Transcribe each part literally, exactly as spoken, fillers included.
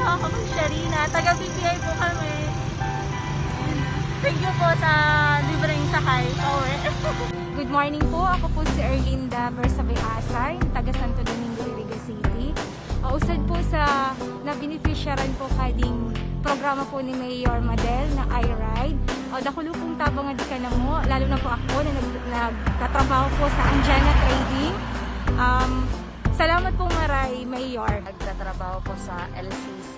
Ako po si Sharina, taga B P I po kami. Thank you po sa libreng sakay pauwi. Good morning po. Ako po si Erlinda Bersabe Asay, taga Santo Domingo, Iriga City. Ah, usad po sa nabenepisyaran po kading programa po ni Mayor Madel na iRide. Ah, dakulo pong tabang nga di ka namo, lalo na po ako na nag- nagtatrabaho po sa Anjana Trading. Um, salamat po maray, Mayor. Nagtatrabaho po sa L C C.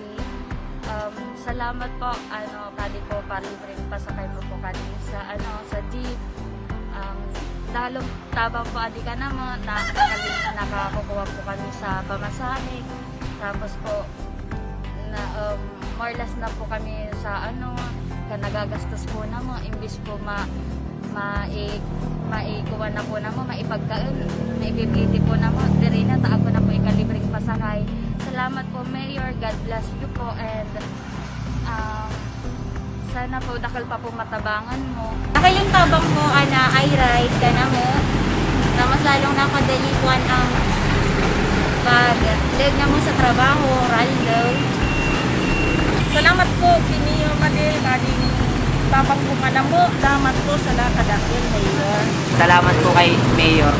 Um, salamat po, ano, kadi po palibreng pasakay mo po kani sa, ano, sa jeep. Um, dalong tabang po adi ka naman, na, nakali- nakakukuha po kami sa pamasahe. Tapos po, na, um, more or less na po kami sa, ano, ka nagagastos po naman, imbis po ma, mai, maikuha na po naman, maipagkain, maipipliti po naman, diri na, taan ko na po ikalibreng pasakay. Salamat po, Mayor. God bless you po, and, um, sana po dakul pa po matabangan mo. Dahil yung tabang mo, ana, iRide ka namo, na mas lalong nakadali kuan ang pag-leg namo sa trabaho, raldaw. Salamat po kay Mayor Madel, kading tabang po ka namo. Salamat po sa nakadakil, Mayor. Salamat po kay Mayor.